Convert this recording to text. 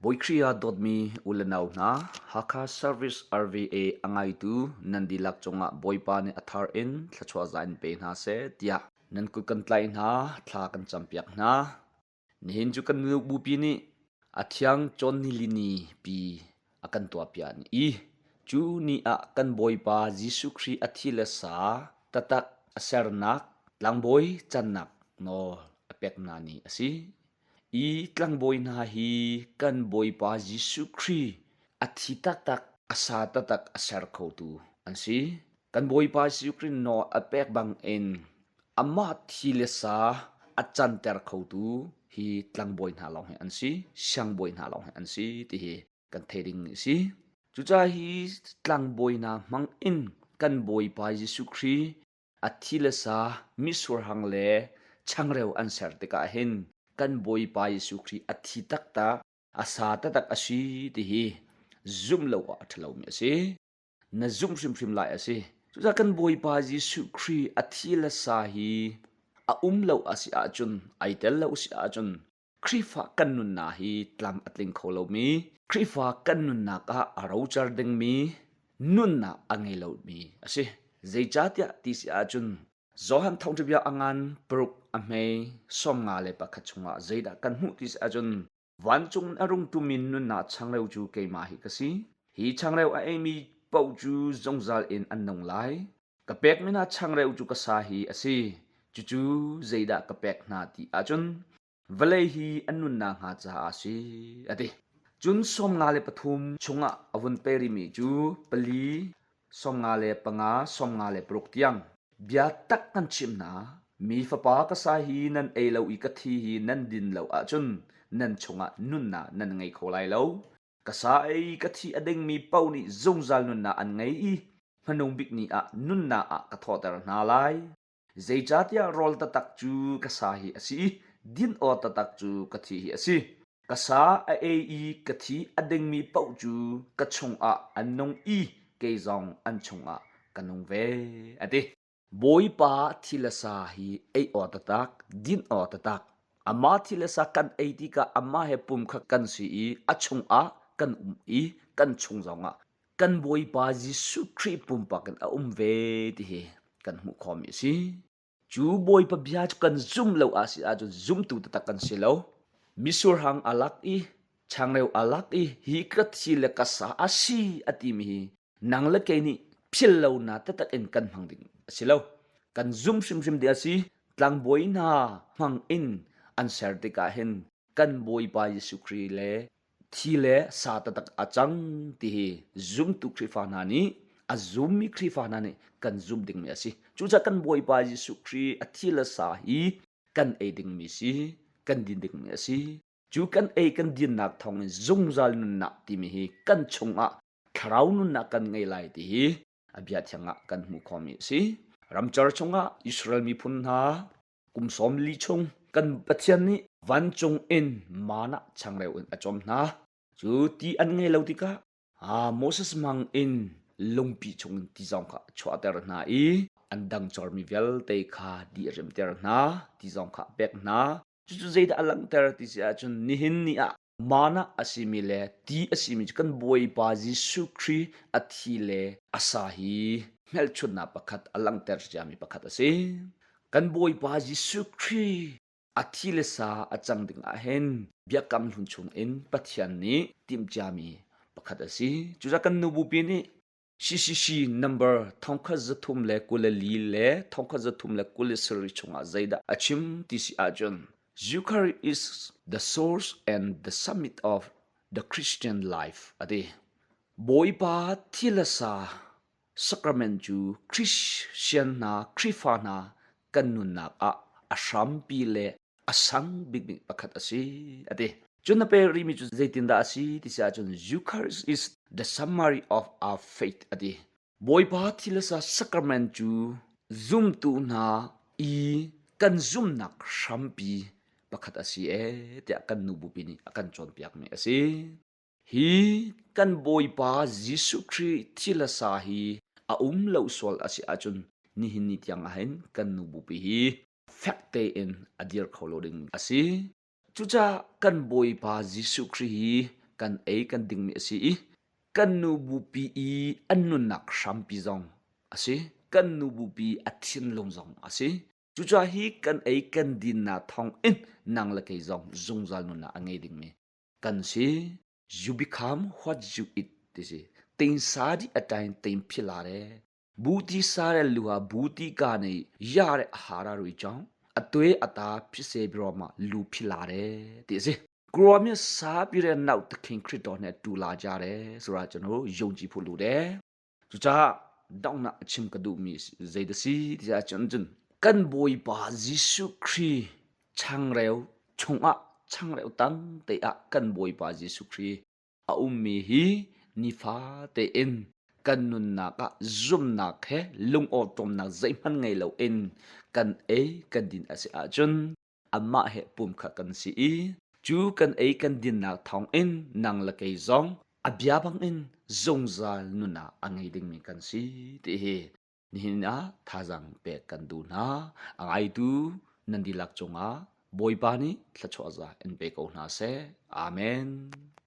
Bawi Khrih ah dawtmi u le nau hna, Hakha Service RVA a ngaitu nan dihlak cungah Bawipa nih a thar in thluachuah za in pe hna seh tiah nan kut kan tlaih hna, thla kan campiak hna. Nihin cu kan nu bupi nih a thiang cawn nilini pi a kan tuahpiak i cu ni ah kan Bawipa Jesuh Khrih a thi le sa taktak a sernak tlangbawi cannak nawl a pek hna ni a si. I tlangbawi hna hi kan Bawipa Jesuh Khrih a thi taktak a sa taktak a ser khotu an si. Kan Bawipa Jesuh Khrih nawl a pek bangin amah thi le sa a canter khotu hi tlangbawi hna lawng hi an si, siangbawi hna lawng hi an si ti hi kan theih ding a si. Cucaah hi tlangbawi hna hmang in kan Bawipa Jesuh Khrih a thi le sa mitsur hang le changreu an ser tikah hin kan Bawipa Jesuh Khrih a thi taktak, a sa taktak a si ti hi zumh lo ah a ṭha lomi a si. Na zumh hrimhrim lai a si. Cucaah kan Bawipa Jesuh Khrih a thi le sa hi a um lo a si ahcun, ai tel lo a si ahcun Khrihfa kan nunnak hi tlam a tling kho lomi, Khrihfa kan nunnak ah a rocar dingmi nunnak a ngei lomi a si. Zeicahtiah ti si ahcun Johan Thawngṭha bia a ngan paruk a hmei 51 chungah zeidah kan hmuh ti si ahcun vancung in a rung ṭumi nunnak changreu cu keimah hi ka si. Hi changreu a eimi paoh cu zungzal in an nung lai. Ka pekmi hna changreu cu ka sa hi a si. Cucu zeidah ka pek hna ti ahcun vawlei hi an nunnak hnga caah a si, a ti. Cun 53 chungah a vun pe rihmi cu pali, 55, 56 tiang bia tak kan chimh hna. Mi fapa ka sa hi nan ei lo i ka thi hi nan din lo ahcun nan chungah nunnak nan ngei kho lai lo. Ka sa ei ka thi a dingmi paoh nih zungzal nunnak an ngei i hmanung bik ni ah nunnak ah ka thawhter hna lai. Zeicahtiah rawl taktak cu ka sa hi a si i din aw taktak cu ka thi hi a si. Ka sa a ei i ka thi a dingmi paoh cu ka chungah an nung i kei zong an chungah ka nung ve, a ti. Bawipa thi le sa hi ei aw taktak, din aw taktak. Amah thi le sa kan ei tikah amah he pum kha kan si i a chungah kan um i kan chung zongah kan Bawipa Jesuh Khrih pumpak in a um ve ti hi kan hmuh khawhmi a si. Cu Bawipa bia cu kan zum lo ah si ahcun zumtu taktak kan si lo. Misur hang a lak i changreu a lak i hi ka thi le ka sa a si a timi hi nang le kei nih phil lo na taktak in kan hmang ding a si lo. Kan zum hrimhrim ding a si. Tlangbawi hna hmang in an ser tikah hin kan Bawipa Jesuh Khrih le thi le sa taktak a cang ti hi zumtu Khrihfa hna nih a zummi Khrihfa hna nih kan zumh dingmi a si. Cucaah kan Bawipa Jesuh Khrih a thi le sa hi kan ei dingmi si, kan din dingmi a si. Cu kan ei kan dinnak thawngin zungzal nunnak timi hi kan chungah thlarau nunnak kan ngei lai ti hi a bia thiang ah kan hmuh khawhmi a si. Ramcar chungah Israel miphun hna kum 40 chung kan Pathian nih vancung in mana changreu in a cawm hna. Cu ti an ngei lo tikah Moses mang in lungpi chung in ti zong kha a chuahter hna i an dang cormi vialte kha di a rimter hna, ti zong kha a pek hna. Cucu zeidah a langhter ti si ahcun nihin ni ah Mana a simi le ti a simi cu kan Bawipa Jesuh Khrih a thi le a sa hi hmelchunhnak pakhat a langhter ciami pakhat a si. Kan Bawipa Jesuh Khrih a thi le sa a cang ding ah hin biakam hlun chung in Pathian nih timhciami pakhat a si. Cucaah kan nu bupi nih CCC number 1324 le 1327 chungah zeidah a chim ti si ahcun Eucharist is the source and the summit of the Christian life a ti. Bawipa thi le sa sacrament cu Christian hna Khrihfa hna kan nunnak ah a hrampi le a sang bikbik pakhat a si a ti. Cun na pek rihmi cu zeitindah a si ti si ahcun Eucharist is the summary of our faith a ti. Bawipa thilasa sacrament cu zumtu hna i kan zumnak hrampi pakhat a si ee tiah kan nu bupi nih a kan cawnpiakmi a si. Hi kan Bawipa Jesuh Khrih thilasa hi a um lo sual a si ahcun nihin ni tiang ah hin kan nu bupi hi fek tein a dir kho lo ding a si. Cucaah kan Bawipa Jesuh Khrih hi kan ei kan dingmi a si i kan nu bupi i an nunnak hrampi zong a si. Kan nu bupi a thinlung zong a si. Cucaah hi kan ei kan dinnak thawng in nang le kei zong zungzal nunnak a ngei dingmi kan si. You become what you eat ti si. Ting sa di atain ting phila re. Buti sa re luha buti ka nei ya re ahara rui chong. Atwe ata phise broma lu phila re ti si. Kromi sa pi re nau takhin Krito ne tu la ja re sura chano yong ji phu lu re. Cucaah donghnak a chim ka duhmi zei dah si ti ahcun cun kan Bawipa Jesuh Khrih changreu chungah changreu tang te ah kan Bawipa Jesuh Khrih a ummi hi nifa tein kan nunnak ah zumnak he lungawṭawmnak zeihmanh ngei loin kan ei kan din a si ahcun amah he pumkhat kan si i cu kan ei kan dinnak thawngin nang le kei zong a bia bangin zungzal nunah a ngei dingmi kan si ti hi nihin ah thazaang pek kan duh hna. A ngaitu nan dihlak cungah Bawipa nih thluachuah za in pe ko hna seh. Amen.